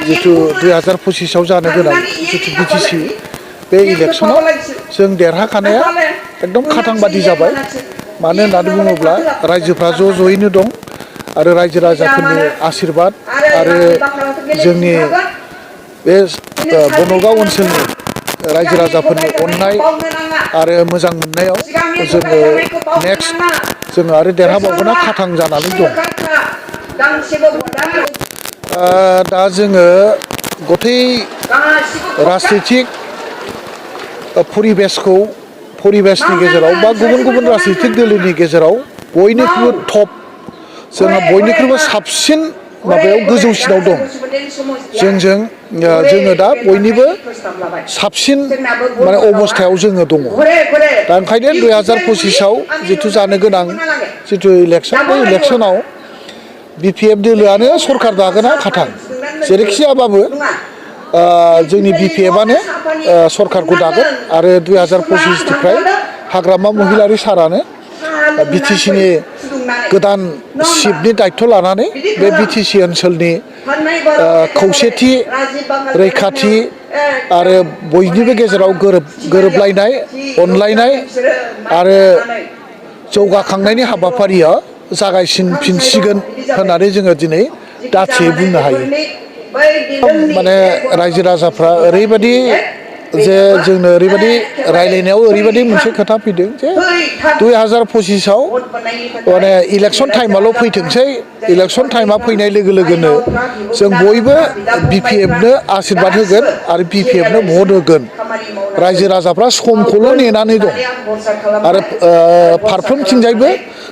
जिथु 2025 जानो गोनां जिथु बिटिसि बे इलेक्सनाव जों देरहाखानाया एकदम खाथां बादि जाबाय मानो होननानै बुङोब्ला रायजोफ्रा ज'यैनो दं आरो रायजो राजाफोरनि आशीर्बाद आरो जोंनि बे बनगाव ओनसोलनि रायजो राजाफोरनि अननाय आरो मोजां मोननायाव जोङो नेक्स्ट जोङो आरो देरहाबावगोना खाथां जानानै दं दा जोङो गथै राजनितिक परिबेसनि गेजेराव बा गुबुन गुबुन राजनितिक दोलोनि गेजेराव बयनिख्रुइबो टप जोंहा बयनिख्रुइबो साबसिन माबायाव गोजौसिनाव दं जोङो दा बयनिबो साबसिन माने अबस्थायाव जोङो दङ दा ओंखायनो 2025 जिथु जानो गोनां जिथु इलेक्सन बे इलेक्सनाव बिपिएफ दोलोआनो सरकार दागोना खाथां जेरैखि जायाबाबो जोंनि बिपिएफआनो सरकारखौ दागोन आरो 2025 निफ्राय हाग्रामा महिलारि सारानो बिटिसिनि गोदान चिफनि दायथ' लानानै बे बिटिसि ओनसोलनि खौसेथि रैखाथि आरो बयनिबो गेजेराव गोरोबलायनाय अनलायनाय आरो जौगाखांनायनि हाबाफारिया जागायफिनसिगोन होननानै जोङो दिनै दाथियै बुंनो हायो माने रायजो राजाफ्रा ओरैबायदि जे जोंनो ओरैबायदि रायलायनायाव ओरैबायदि मोनसे खोथा फैदों जे 2025 माने इलेक्सन टाइमाल' फैथोंसै इलेक्सन टाइमा फैनाय लोगो लोगोनो जों बयबो बिपिएफनो आशीर्बाद होगोन आरो बिपिएफनो भट होगोन रायजो राजाफ्रा समखौल' नेनानै दं आरो फारफ्रोमथिंजायबो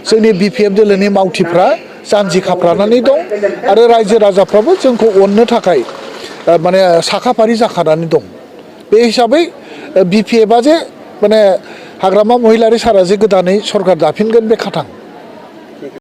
जोंनि बिपिएफ दोलोनि मावथिफ्रा जानजि खाफ्रानानै दं आरो रायजो राजाफ्राबो जोंखौ अननो थाखाय माने साखाफारि जाखानानै दं बे हिसाबै बिपिएफआ जे माने हाग्रामा महिलारि सारा जे गोदानै सरकार दाफिनगोन बे खाथां